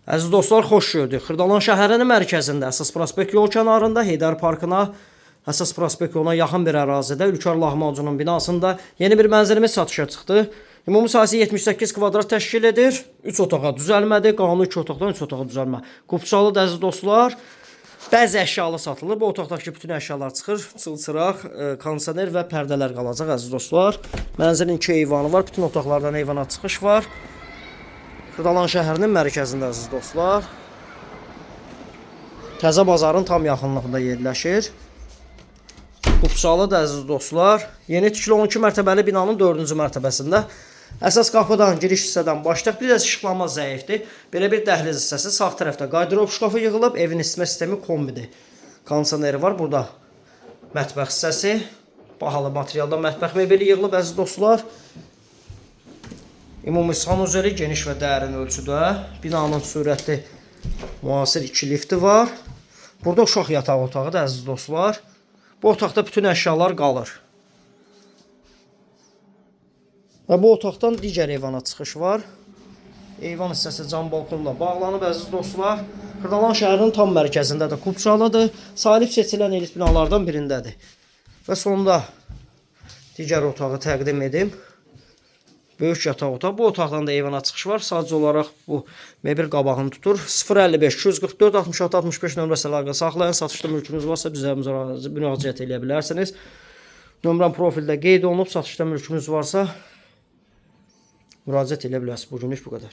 Əziz dostlar, xoş gördük. Xırdalan şəhərinin mərkəzində, əsas prospekt yol kənarında, Heydər Parkına, əsas prospekt yoluna yaxın bir ərazidə, Ülker Lahmacunun binasında yeni bir mənzilimiz satışa çıxdı. Ümumi sahəsi 78 kvadrat təşkil edir. 3 otağa düzəlmədir. Qanuni 2 otaqdan 3 otağa düzəlmə. Kupçalıdır əziz dostlar. Bəzi əşyalı satılır. Bu otaqdakı bütün əşyalar çıxır. Çılçıraq, kondisioner və pərdələr qalacaq əziz dostlar. Mənzilin 2 eyvanı var. Bütün otaqlardan eyvana çıxış var. Xırdalan şəhərinin mərkəzində əziz dostlar. Təzə bazarın tam yaxınlığında yerləşir. Qupçalı da əziz dostlar. Yeni tikili 12 mərtəbəli binanın 4-cü mərtəbəsində. Əsas qapıdan giriş hissədən başlayaq. Biraz işıqlanma zəifdir. Belə bir dəhliz hissəsi sağ tərəfdə qardırob şkafı yığılıb. Evin isitmə sistemi kombidir. Kondisioneri var burada. Mətbəx hissəsi. Bahalı materialdan mətbəx mebeli yığılıb əziz dostlar. Ümumi sanuzeli geniş və dərin ölçüdə. Binanın sürətli müasir 2 lifti var. Burada uşaq yatağı otağıdır əziz dostlar. Bu otaqda bütün əşyalar qalır. Və bu otaqdan digər eyvana çıxış var. Eyvan hissəsi cam balkonla bağlanıb əziz dostlar. Xırdalan şəhərinin tam mərkəzindədir. Kupçalıdır. Salib seçilən elit binalardan birindədir. Və sonda digər otağı təqdim edim. Böyük yataq otağı. Bu otaqdan da eyvana çıxış var. Sadəcə olaraq bu mebel qabağını tutur. 055 244 66 65 nömrəsi əlaqə saxlayın. Satışda mülkünüz varsa bizə müraciət eləyə bilərsiniz. Nömrəm profildə qeyd olunub. Satışda mülkünüz varsa müraciət eləyə bilərsiniz. Bugünlük bu qədər.